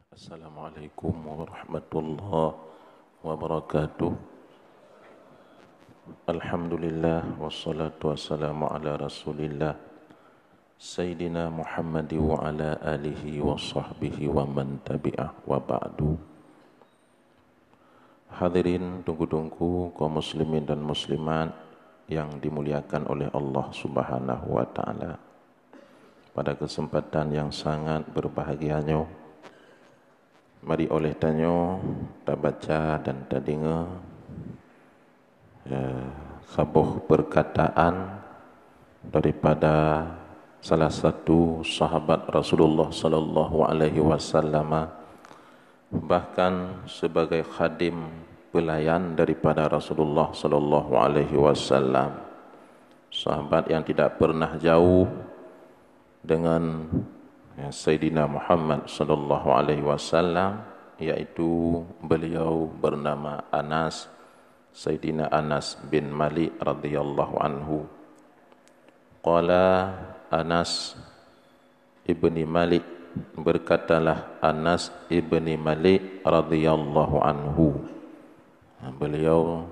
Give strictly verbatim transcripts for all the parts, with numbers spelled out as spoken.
Assalamualaikum warahmatullahi wabarakatuh. Alhamdulillah, wassalatu wassalamu ala Rasulillah, Sayyidina Muhammad wa ala alihi wa sahbihi wa man tabi'ah, wa ba'du. Hadirin teungku-teungku, kaum muslimin dan muslimat yang dimuliakan oleh Allah Subhanahu wa Ta'ala. Pada kesempatan yang sangat berbahagia nyoe, mari oleh tanyoe tabaca dan tadeungoe, eh, saboh perkataan daripada salah satu sahabat Rasulullah sallallahu alaihi wasallam, bahkan sebagai khadim pelayan daripada Rasulullah sallallahu alaihi wasallam. Sahabat yang tidak pernah jauh dengan, ya, Sayyidina Muhammad sallallahu alaihi wasallam, yaitu beliau bernama Anas, Sayyidina Anas bin Malik radhiyallahu anhu. Qala Anas ibni Malik, berkatalah Anas ibni Malik radhiyallahu anhu. Beliau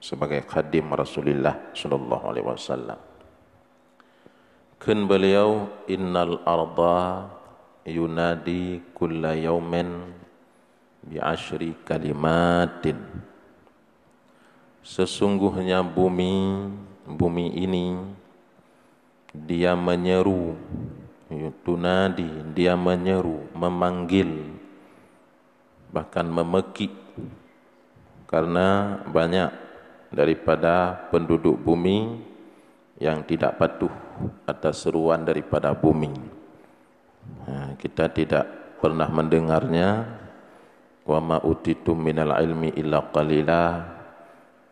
sebagai khadim Rasulullah sallallahu alaihi wasallam. Kheun beliau, "Innal arda yunadi kulla yaumin bi asyri kalimatin." Sesungguhnya bumi, bumi ini, dia menyeru, tunadi, dia menyeru, memanggil, bahkan memekik. Karena banyak daripada penduduk bumi yang tidak patuh atas seruan daripada bumi. Ha, kita tidak pernah mendengarnya. "Wa ma utitum minal ilmi illa qalila."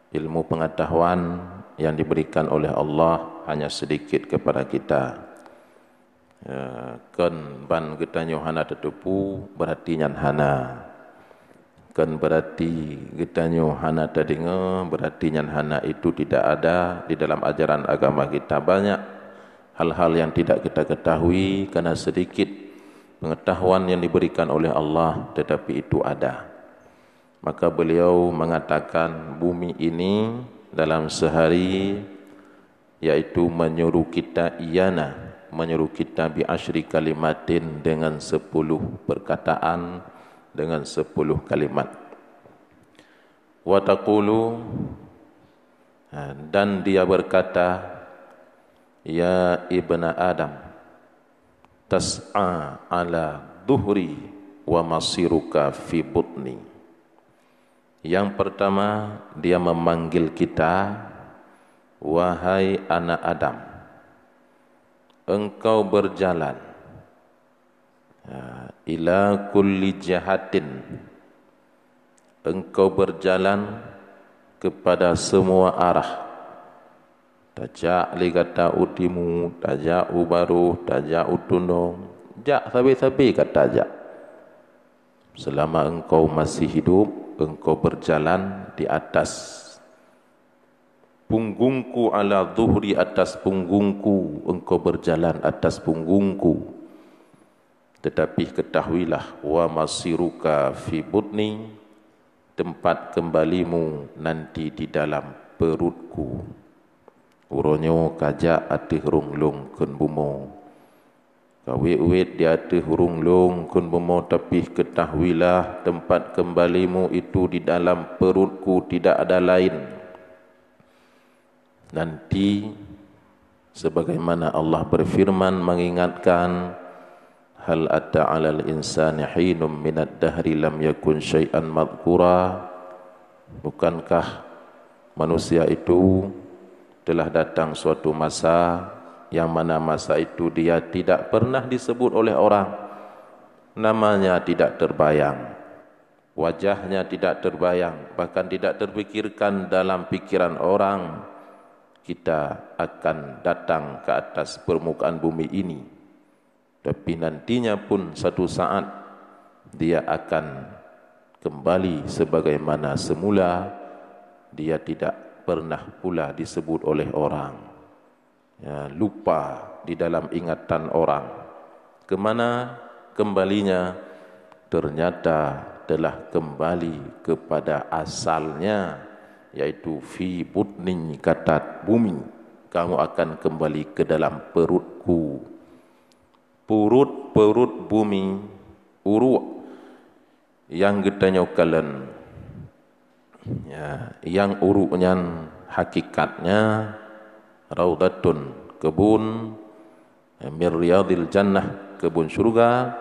Ilmu pengetahuan yang diberikan oleh Allah hanya sedikit kepada kita. Ya, kon ban geutanyoe hana tateupeue, berarti nyan hana. Kon berarti geutanyoe hana tadeungoe, berarti nyan hana, itu tidak ada di dalam ajaran agama kita. Banyak hal-hal yang tidak kita ketahui karena sedikit pengetahuan yang diberikan oleh Allah, tetapi itu ada. Maka beliau mengatakan, bumi ini dalam sehari, yaitu menyuruh kita iyana, menyuruh kita bi asyri kalimatin, dengan sepuluh perkataan, dengan sepuluh kalimat. Wa taqulu, ha, dan dia berkata, "Ya ibna Adam, tas'a ala dhuhri wa masiruka fi butni." Yang pertama, dia memanggil kita, "Wahai anak Adam, engkau berjalan, ya, ila kulli jihatin, engkau berjalan kepada semua arah." Tajak lé gata u timu, tajak u baroh, tajak u tunong, jak sabe-sabe gata jak. Selama engkau masih hidup, engkau berjalan di atas punggungku, ala dhuhri, atas punggungku, engkau berjalan atas punggungku. Tetapi ketahuilah, wa masiruka fi butni, tempat kembalimu nanti di dalam perutku. Uroe nyoe kajak ateueh rhueng lôn kheun bumoe. Kawét-wét di ateueh rhueng lôn kheun bumoe, tapi ketahuilah, tempat kembalimu itu di dalam perutku, tidak ada lain. Nanti, sebagaimana Allah berfirman mengingatkan, "Hal ata 'alal insani hinum minad dahri lam yakun syai'an madhkura." Bukankah manusia itu telah datang suatu masa, yang mana masa itu dia tidak pernah disebut oleh orang, namanya tidak terbayang, wajahnya tidak terbayang, bahkan tidak terpikirkan dalam pikiran orang, kita akan datang ke atas permukaan bumi ini. Tapi nantinya pun satu saat dia akan kembali sebagaimana semula, dia tidak pernah pula disebut oleh orang. Ya, lupa di dalam ingatan orang. Kemana kembalinya? ternyata telah kembali kepada asalnya, yaitu fi butni, katat bumi. Kamu akan kembali ke dalam perutku. Perut, perut bumi, uruk nyang geutanyoe kalon. Ya, nyang uruk nyan hakikatnya raudhatun, kebun, min riyadil jannah, kebun syurga,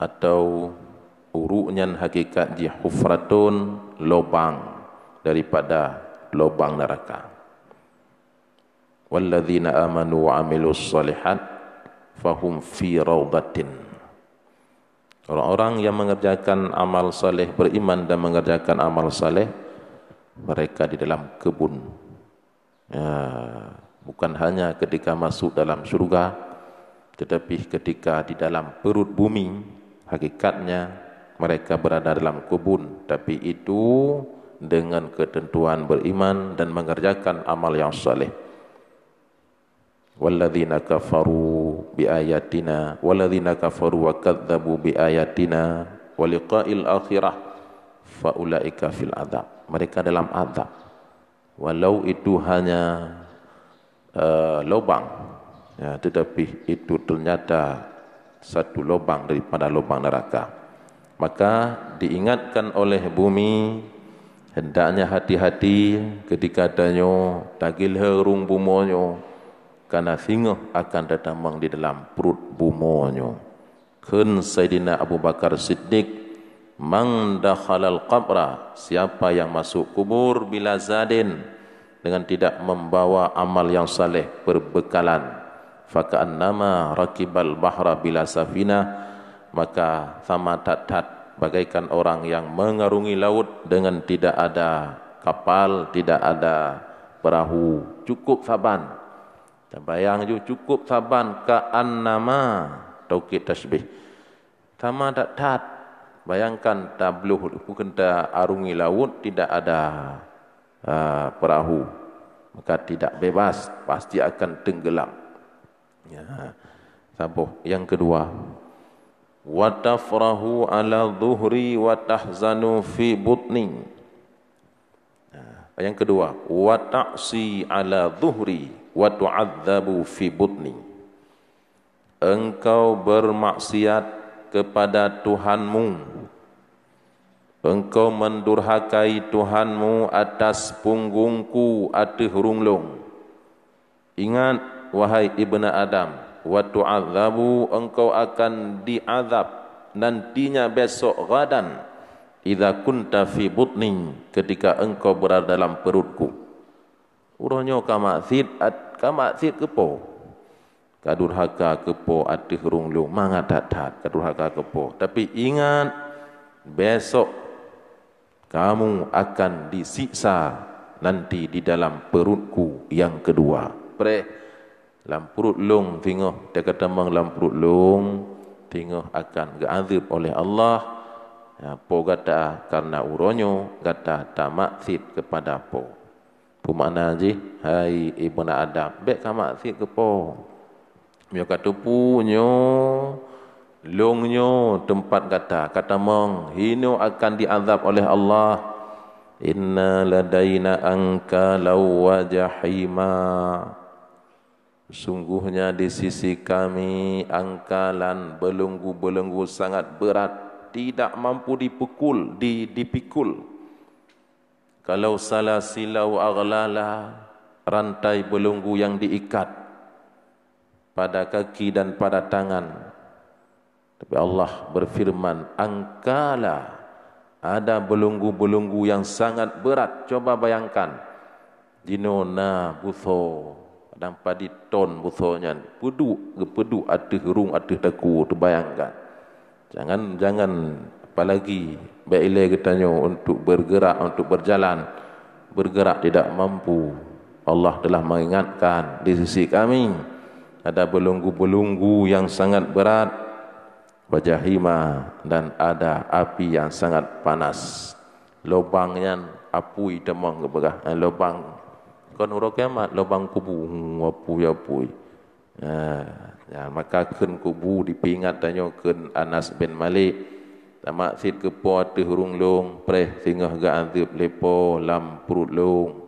atau uruk nyan hakikat jih hufratun, lobang daripada lobang neraka. Walladzina amanu wa amilus shalihat fahum fi raudhatin. Orang-orang yang mengerjakan amal saleh, beriman dan mengerjakan amal saleh, mereka di dalam kebun. Ya, bukan hanya ketika masuk dalam syurga, tetapi ketika di dalam perut bumi, hakikatnya mereka berada dalam kebun, tapi itu dengan ketentuan beriman dan mengerjakan amal yang saleh. Walladzina kafaru bi ayatina, walladzina kafaru wa kadzdzabu bi ayatina wa liqa'il akhirah, fa ulaika fil adzab. Mereka dalam azab. Walau itu hanya, eh, lubang, ya, tetapi itu ternyata satu lubang daripada lubang neraka. Maka diingatkan oleh bumi, hendaknya hati-hati ketika tanyoe tagilheurueng bumoe nyoe, karena singoh akan tatamong di dalam pruet bumoe nyoe. Kheun Saidina Abu Bakar Siddiq, "Man dakhalal qabra, siapa yang masuk kubur bila zadin, dengan tidak membawa amal yang saleh, perbekalan, faka'annama rakibal bahra bila safinah, maka sama that-that bagaikan orang yang mengarungi laut dengan tidak ada kapal, tidak ada perahu, cukup saban." Tabayang ju, cukup saban, ka'annama, taukid tasbih. Sama that-that. Bayangkan tabloh, bukan ta arungi laut, tidak ada, ah, perahu. Maka tidak bebas, pasti akan tenggelam. Ya. Saboh. Yang kedua, "Wa tafrahu ala zuhri wa tahzanu fi butni." Nah, yang kedua, "Wa ta'si ala zuhri wa tu'adzabu fi butni." Engkau bermaksiat kepada Tuhanmu. Engkau mendurhakai Tuhanmu atas punggungku ateueh rueng lôn. Ingat, wahai ibna Adam, wa tu'adzabu, engkau akan diazab nantinya besok ghadan, idza kunta fi butni, ketika engkau berada dalam perutku. Uroe nyoe ka maksiat, at-, ka maksiat keu Po. Ka durhaka keu Po ateueh rueng lôn, mangat that-that ka durhaka keu Po. Tapi ingat, besok kamu akan disiksa nanti di dalam perutku yang kedua. Preh, lam pruet lôn singoh, teuka tamong lam pruet lôn, singoh akan geuazeueb oleh Allah, ya, Po gata, karena uroe nyoe gata tamaksiat kepada Po. Peue makna jih, hai ibna Adam, bék kamaksiat keu Po. Meunyoe ka teupeu nyoe, lôn nyoe teumpat gata, ka tamong, hinoe akan diazab oleh Allah. Inna ladaina ankalan wa jahima. Sungguhnya di sisi Kami angkalan, beulunggu-beulunggu sangat beurat, tidak mampu dipukul, di-, dipikul. Kalau salah silau aghlala, rantai beulunggu yang diikat pada kaki dan pada tangan. Tapi Allah berfirman, "Angkala," ada beulunggu-beulunggu yang sangat berat. Coba bayangkan, jinoe na butho, kadang padit ton butho nyan, peuduek, geupeuduek ateueh rueng, ateueh takue, teubayangkan. Jangan, jangan, apalagi bak ilée geutanyoe untuk bergerak, untuk berjalan, bergerak tidak mampu. Allah telah mengingatkan, di sisi Kami ada beulunggu-beulunggu yang sangat berat, wa jahima, dan ada api yang sangat panas. Lubang nyan apui tamong geupeugah, eh, lubang kon uroe kiamat, lubang kubu, hmm, apui-apui. Ya, ya, maka kheun kubu dipeuingat tanyoe kheun Anas bin Malik. Tamaksiet keu Po ateueh ureuëng lôn, preh singoh geuazeueb lé Po lam pruet lôn.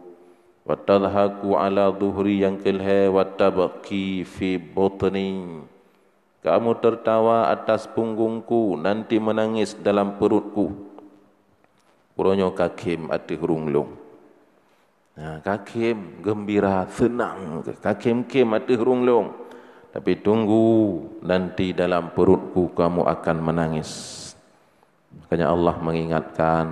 Wa tadhaku ala dhuhri, nyang keu lhée, wa tabki fi butni. Kamu tertawa atas punggungku, nanti menangis dalam perutku. Uroe nyoe ka khém ateueh ureuëng lôn. Nah, ka khém, gembira, seunang, ka khém-khém ateueh ureuëng lôn. Tapi tunggu, nanti dalam perutku kamu akan menangis. Makanya Allah mengingatkan,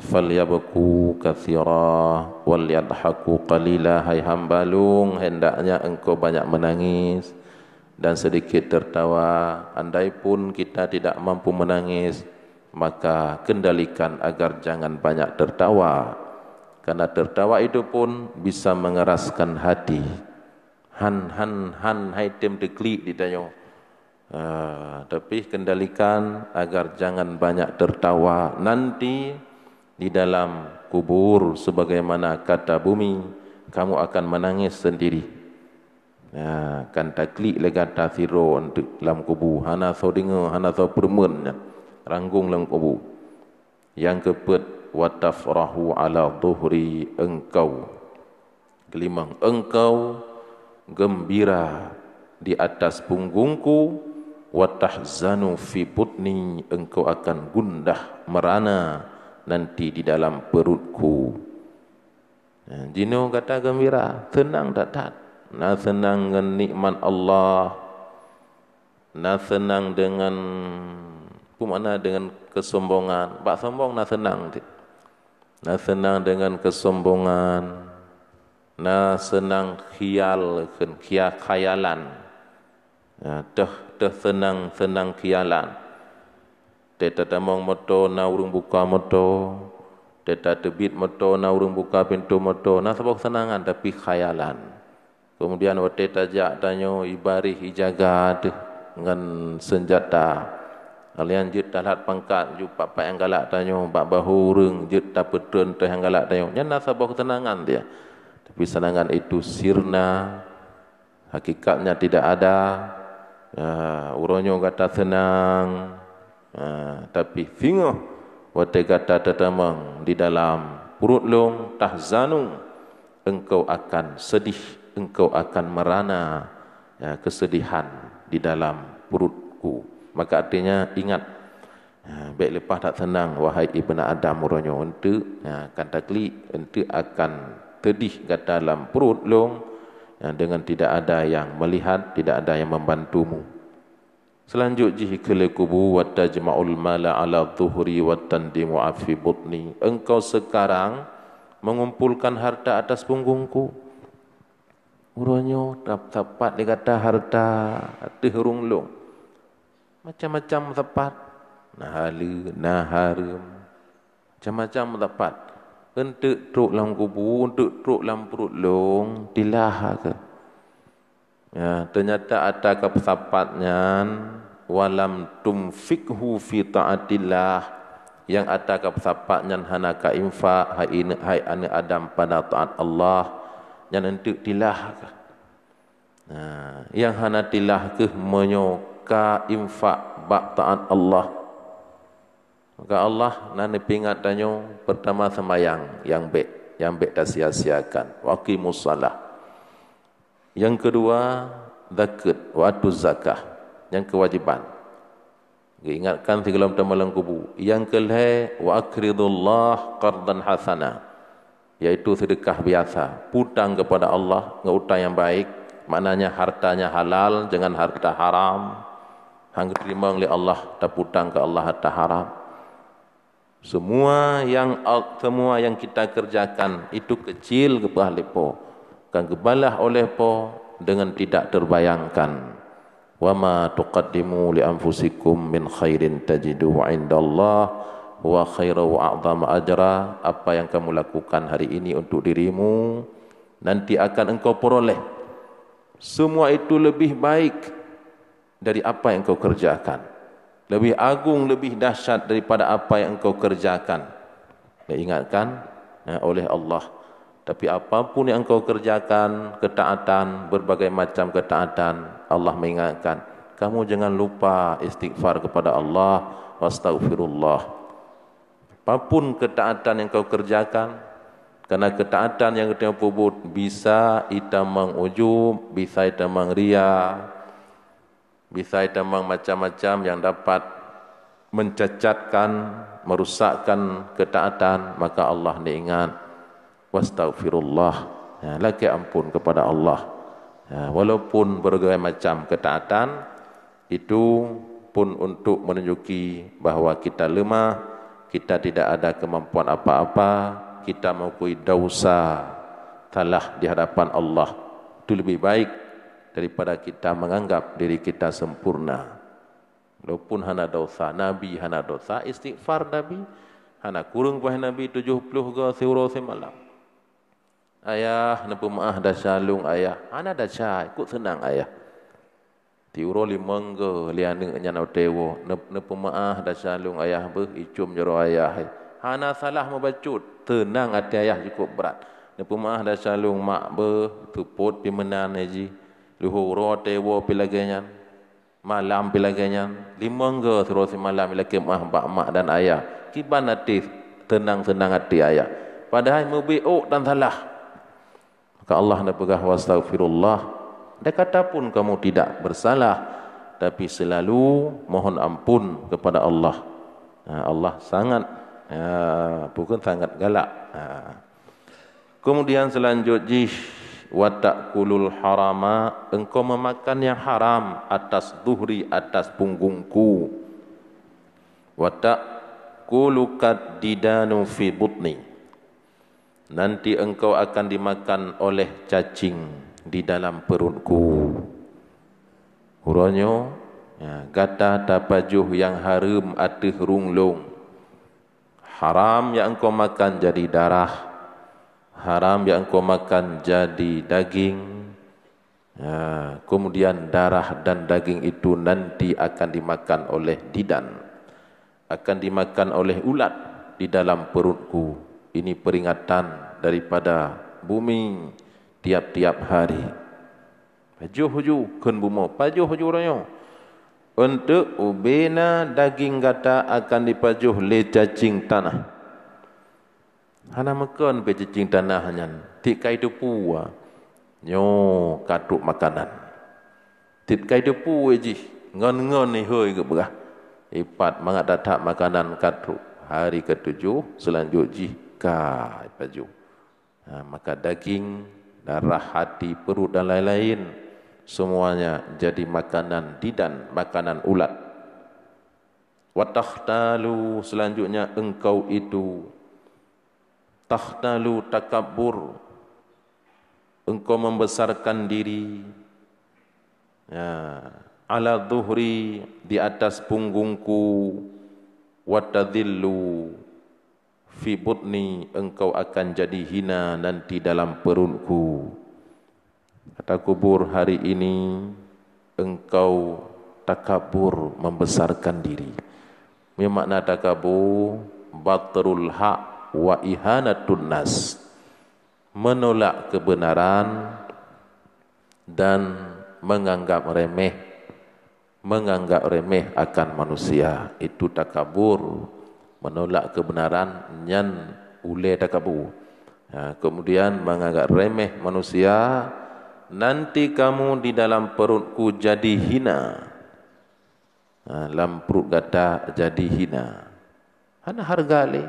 "Falyabku katsira wal yadhaku qalila." Hai hamba lôn, hendaknya engkau banyak menangis dan sedikit tertawa. Andaipun kita tidak mampu menangis, maka kendalikan agar jangan banyak tertawa. Karena tertawa itu pun bisa mengeraskan hati. Han, han, han hai tem teuklik di tanyoe. Ah, tapi kendalikan agar jangan banyak tertawa. Nanti di dalam kubur, sebagaimana kata bumi, kamu akan menangis sendiri. Nah, kan taklik lé gata sidroe eunteuk lam kubu, hana soe deungoe, hana soe peureumeun nyan, ranggong lam kubu. Nyang keupeuet, "Wa tafrahu ala dhuhri," engkau. Keulimong, engkau gembira di atas punggungku, "wa tahzanu fi butni," engkau akan gundah merana nanti di dalam perutku. Nah, jinoe gata gembira, seunang that-that. Na seunang ngon nikmat Allah, na seunang deungon, peue makna deungon keusombongan. Bak sombong na seunang cit. Na seunang deungon keusombongan, na seunang khial, kheun khia-, khayalan. Nah, teuh, teuh seunang, seunang khialan. Teuh tatamong moto, na ureuëng buka moto. Teuh tateubiet moto, na ureuëng buka pintoe moto. Na saboh keuseunangan, tapi khayalan. Kemudian watée tajak tanyoe, ibaréh ijaga teuh ngon seunjata. Lheueh nyan jeuet talat pangkat, ju pat-pat nyang galak tanyoe, bak bahô ureuëng jeuet tapeutreun teuh nyang galak tanyoe. Nyan na saboh keuseunangan dia. Tapi seunangan itu sirna, hakikatnya tidak ada. Ah, uroe nyoe gata seunang, ah, tapi singoh watée gata tatamong di dalam pruet lôn, tahzanu, engkau akan sedih, engkau akan merana, ya, kesedihan di dalam perutku. Maka artinya ingat, ha, bék leupah that seunang, wahai ibna Adam, uroe nyoe eunteuk, ha, kan taklik, eunteuk akan teudih gata lam pruet lôn, ya, dengan tidak ada yang melihat, tidak ada yang membantumu. Seulanjut jih keu lé kubu, "Wa tajma'ul mala 'ala dhuhri wa tandimu fi butni." Engkau sekarang mengumpulkan harta atas punggungku. Uroe nyoe tap-, sapat lé gata harta ateueh ureuëng lôn. Macam-macam sapat. Na haleue, na hareuem. Macam-macam sapat. Eunteuk trok lam kubu, eunteuk trok lam pruet lôn, tilah kheueh. Ya, teunyata atra kapeusapat nyan, "Walam tunfikhu fi taatillah," nyang atra kapeusapat nyan hana ka infak, hai ine-, hai aneuëk Adam, pada taát Allah, nyan eunteuk tilah kheueh. Nah, nyang hana tilah kheueh meunyoe ka infak bak taát Allah. Maka Allah na neupeuingat tanyoe, peurtama seumayang nyang bék, nyang bék tasia-siakan. "Wa aqimus shalah." Nyang keudua, zakeuet, "Wa atuz zakah." Nyang keuwajéban. Geuingatkan sigohlom teuma lam kubu. Nyang keulhée, "Wa aqridullah qardan hasana." Yaitu seudeukah biasa, putang keupada Allah ngon utang nyang baik, maknanya hartanya halal, jangan harta haram. Han geuteurimong lé Allah, taputang keu Allah harta haram. Semua yang, semua yang kita kerjakan itu kecil, geupeugah lé Po, akan geubalah oleh Po dengan tidak terbayangkan. "Wa ma tuqaddimu li anfusikum min khairin tajiduhu 'indallah huwa khairan wa a'zama ajra." Apa yang kamu lakukan hari ini untuk dirimu, nanti akan engkau peroleh. Semua itu lebih baik dari apa yang engkau kerjakan. Lebih agung, lebih dahsyat daripada apa yang engkau kerjakan. Diingatkan, ya, oleh Allah. Tapi apapun yang engkau kerjakan, ketaatan, berbagai macam ketaatan, Allah mengingatkan, Kamu jangan lupa istighfar kepada Allah, wastaghfirullah. Apapun ketaatan yang kau kerjakan, karena ketaatan yang kita perbuat bisa itamang ujub, bisa itamang ria, bisa itamang macam-macam yang dapat mencacatkan, merusakkan ketaatan, maka Allah diingat, wastaghfirullah. Ya, lakée ampun kepada Allah. Ya, walaupun berbagai macam ketaatan, itu pun untuk menunjuki bahwa kita lemah, kita tidak ada kemampuan apa-apa, kita mengakui dosa, salah di hadapan Allah. Itu lebih baik daripada kita menganggap diri kita sempurna. Walaupun hana dosa, Nabi hana dosa, istighfar Nabi, hana kureueng puasa Nabi tujoh ploh goe siuroe simalam. Ayah, neupeumeu'ah desya lôn, Ayah. Hana desya, ikut seunang, Ayah. Tiuroe limong goe lé aneuk nyan watée woe, "Neu-, neupeumeu'ah desya lôn, Ayah, beuh, icum jaroe Ayah." Hana salah meubacut, seunang até Ayah cukup brat. "Neupeumeu'ah desya lôn, Mak, beuh, seupôt pih meunan jih. Luhô uroe watée woe pih lagée nyan. Malam pih lagée nyan, limong goe siuroe simalam ilakée meu'ah bak mak dan ayah. Kiban até, seunang-seunang até ayah. Padahai meubiôk dan salah." Maka Allah neupeugah, "Wastaghfirullah." Andai kata pun kamu tidak bersalah, tapi selalu mohon ampun kepada Allah. Ha, Allah sangat, ha, bukan sangat galak. Ha. Kemudian selanjut jih, "Wa ta'kulul harama," engkau memakan yang haram atas zuhri, atas punggungku. "Wa ta'kulu kad didanu fi butni," nanti engkau akan dimakan oleh cacing di dalam perutku. Uroe nyoe, ya, gata tapajoh nyang hareuem ateueh rueng lôn. Haram nyang engkau makan jadi darah, haram nyang engkau makan jadi daging. Ya, kemudian darah dan daging itu nanti akan dimakan oleh didan, akan dimakan oleh ulat di dalam perutku. Ini peringatan daripada bumi tiap-tiap hari. Pajoh ju, kheun bumoe, pajoh ju uroe nyoe. Eunteuk ubena daging gata akan dipajoh lé cacing tanah. Hana meukon pih cacing tanah nyan, tieb kai teupue. Nyoe ka trok makanan. Tieb kai teupue jih, ngon-ngon ihôi geupeugah. Ipat mangat that-that makanan ka trok. Hari ketujoh, selanjut jih ka ipajoh. Ha, maka daging, darah, hati, perut dan lain-lain, semuanya jadi makanan didan, makanan ulat. "Wa takhtalu," selanjutnya engkau itu, "takhtalu," takabur, engkau membesarkan diri, ya, "ala zuhri," di atas punggungku, "wa tadhillu fi butni," engkau akan jadi hina nanti dalam perutku. Kata kubur, hari ini engkau takabur, membesarkan diri. Ini makna takabur, batrul haq wa ihanatun nas. Menolak kebenaran dan menganggap remeh, menganggap remeh akan manusia. Itu takabur, menolak kebenaran, nyan ulée takabur. Ha, kemudian menganggap remeh manusia, "Nanti kamu di dalam perutku jadi hina." Ha, lam pruet gata jadi hina. Hana hareuga lé.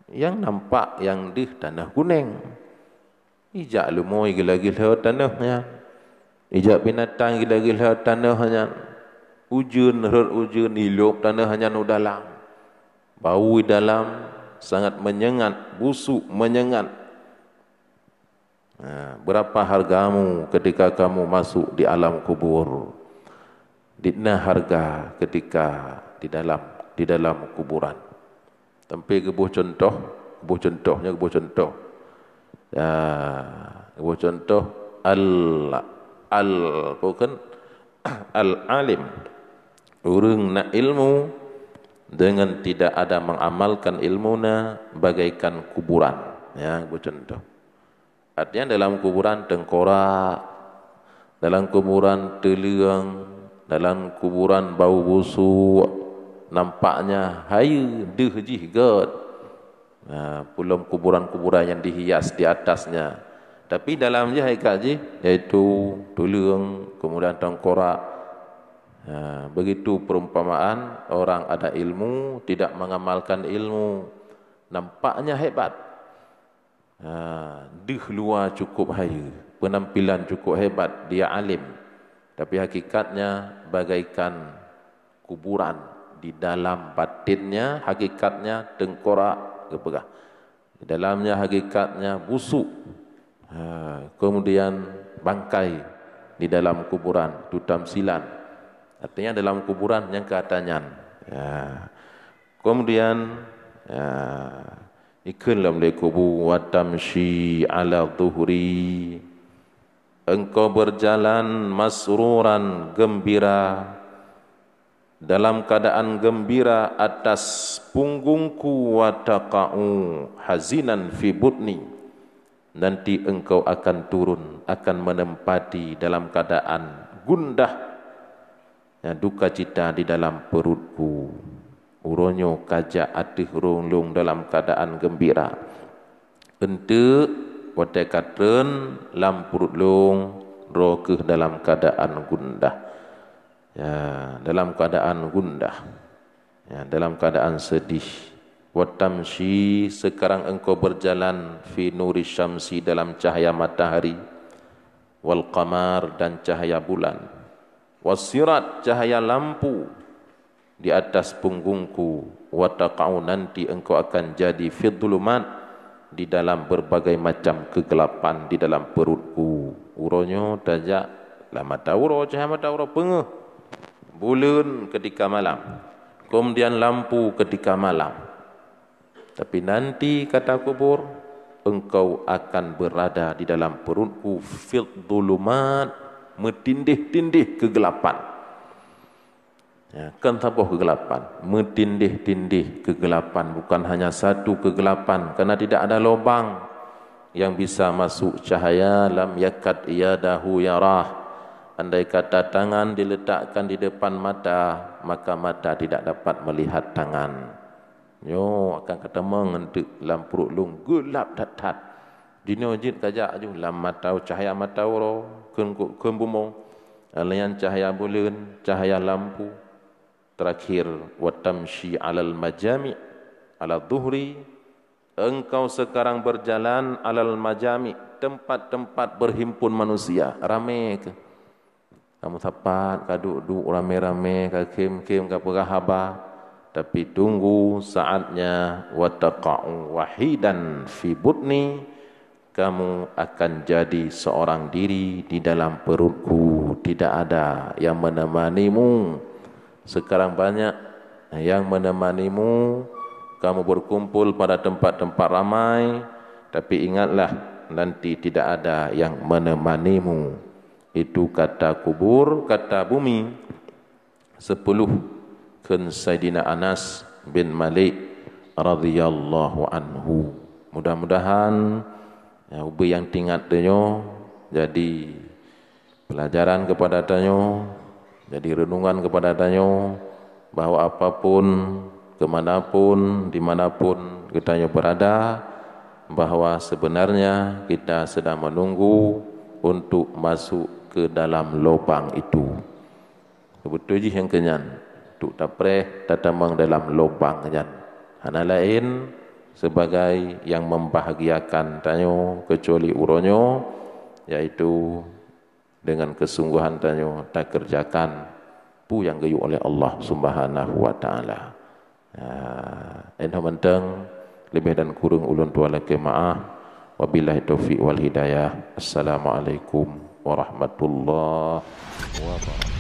Nyang nampak nyang deuh tanoh guneng. Ijak leumoi gila-gila tanoh nyan. Ijak binatang gila-gila tanoh nyan. Ujeuen, rhot ujeuen, ilop tanoh nyan u dalam. Bau di dalam sangat menyengat, busuk, menyengat. Ha, berapa hargamu ketika kamu masuk di alam kubur? Di na harga ketika di dalam, di dalam kuburan. Tapi geuboh contoh, geuboh contoh, nyoe geuboh contoh. Ya, geuboh contoh al, al, bukan al alim. Ureuëng na ilmu dengan tidak ada mengamalkan ilmuna bagaikan kuburan. Ya, geuboh contoh. Artinya dalam kuburan tengkorak, dalam kuburan teuleueng, Dalam kuburan bau busuk, nampaknya hayeue deuh jih gét. Nah, peulom kuburan-kuburan yang dihias di atasnya. Tapi dalam jih hakikat jih, yaitu tuleueng, kemudian tengkorak. Nah, begitu perumpamaan orang ada ilmu, tidak mengamalkan ilmu. Nampaknya hebat. Ha, deuh luwa cukup hayeue, penampilan cukup hebat, dia alim. Tapi hakikatnya bagaikan kuburan. Di dalam batinnya, hakikatnya tengkorak, geupeugah. Di dalamnya, hakikatnya busuk. Ha, kemudian bangkai di dalam kuburan, itu tamsilan. Artinya dalam kuburan nyang keuhatan nyan. Ya. Kemudian, ya, ikheun lom lé kubu, "Wa tamshi ala dhuhri." Engkau berjalan masruran, gembira, dalam keadaan gembira atas punggungku, "wa taqa'u hazinan fi butni." Nanti engkau akan turun, akan menempati dalam keadaan gundah, ya, duka cita di dalam perutku. Uroe nyoe kajak ateueh rhueng lôn dalam keadaan gembira. Eunteuk watée ka treun lam pruet lôn, droe kheueh dalam keadaan gundah. Ya, dalam keadaan gundah. Ya, dalam keadaan sedih. "Wa tamshi," sekarang engkau berjalan, "fi nuri syamsi," dalam cahaya matahari, "wal qamar," dan cahaya bulan, "was sirat," cahaya lampu di atas punggungku, "wa taqa'u," nanti engkau akan jadi, "fi dhulumat," di dalam berbagai macam kegelapan di dalam perutku. Uroe nyoe tajak lam mata uroe, cahaya mata uroe peungeuh, buleuen ketika malam, kemudian lampu ketika malam. Tapi nanti, kata kubur, engkau akan berada di dalam perutku, "fi dhulumat," meutindeh-tindeh kegelapan. Ya, kon saboh kegelapan, meutindeh-tindeh kegelapan, bukan hanya satu kegelapan, karena tidak ada lubang yang bisa masuk cahaya, "lam yakad yadahu yarah." Andai kata tangan diletakkan di depan mata, maka mata tidak dapat melihat tangan. Nyoe akan katamong eunteuk lam pruet lôn, geulap that-that. Jinoe jeuet kajak aju lam mata, cahya mata uroe, kheun, kheun bumoe, laén cahya buleuen, cahya lampu. Terakhir, "wa tamshi alal majami' ala dhuhri," engkau sekarang berjalan alal majami', tempat-tempat berhimpun manusia, ramé keuh. Kamu sapat ka duek-duek ramé-ramé, ka khém-khém ka peugah haba, tapi tunggu saatnya, "wa taqa'u wahidan fi butni," kamu akan jadi seorang diri di dalam perutku, tidak ada yang menemanimu. Sekarang banyak yang menemanimu, kamu berkumpul pada tempat-tempat ramai, tapi ingatlah, nanti tidak ada yang menemanimu. Itu kata kubur, kata bumi. Sepuluh, kheun Saidina Anas bin Malik radhiyallahu anhu. Mudah-mudahan, ya, ubé nyang teuingat tanyoe jadi pelajaran kepada tanyoe, jadi renungan kepada tanyoe, bahwa apapun, kemanapun, dimanapun geutanyoe berada, bahwa sebenarnya kita sedang menunggu untuk masuk ke dalam lubang itu. Beutôi jih nyang keu nyan, untuk tapreh tatamong dalam lubang nyan. Hana laén sebagai nyang membahagiakan tanyoe kecuali uroe nyoe, yaitu dengan kesungguhan tanyoe takerjakan peue nyang geuyue oleh Allah Subhanahu wa Taala. Ah, nyoe mantong, leubeh dan kureueng ulôn tuan lakée meu'ah. Wabillahi taufiq wal hidayah. Assalamualaikum warahmatullahi wabarakatuh.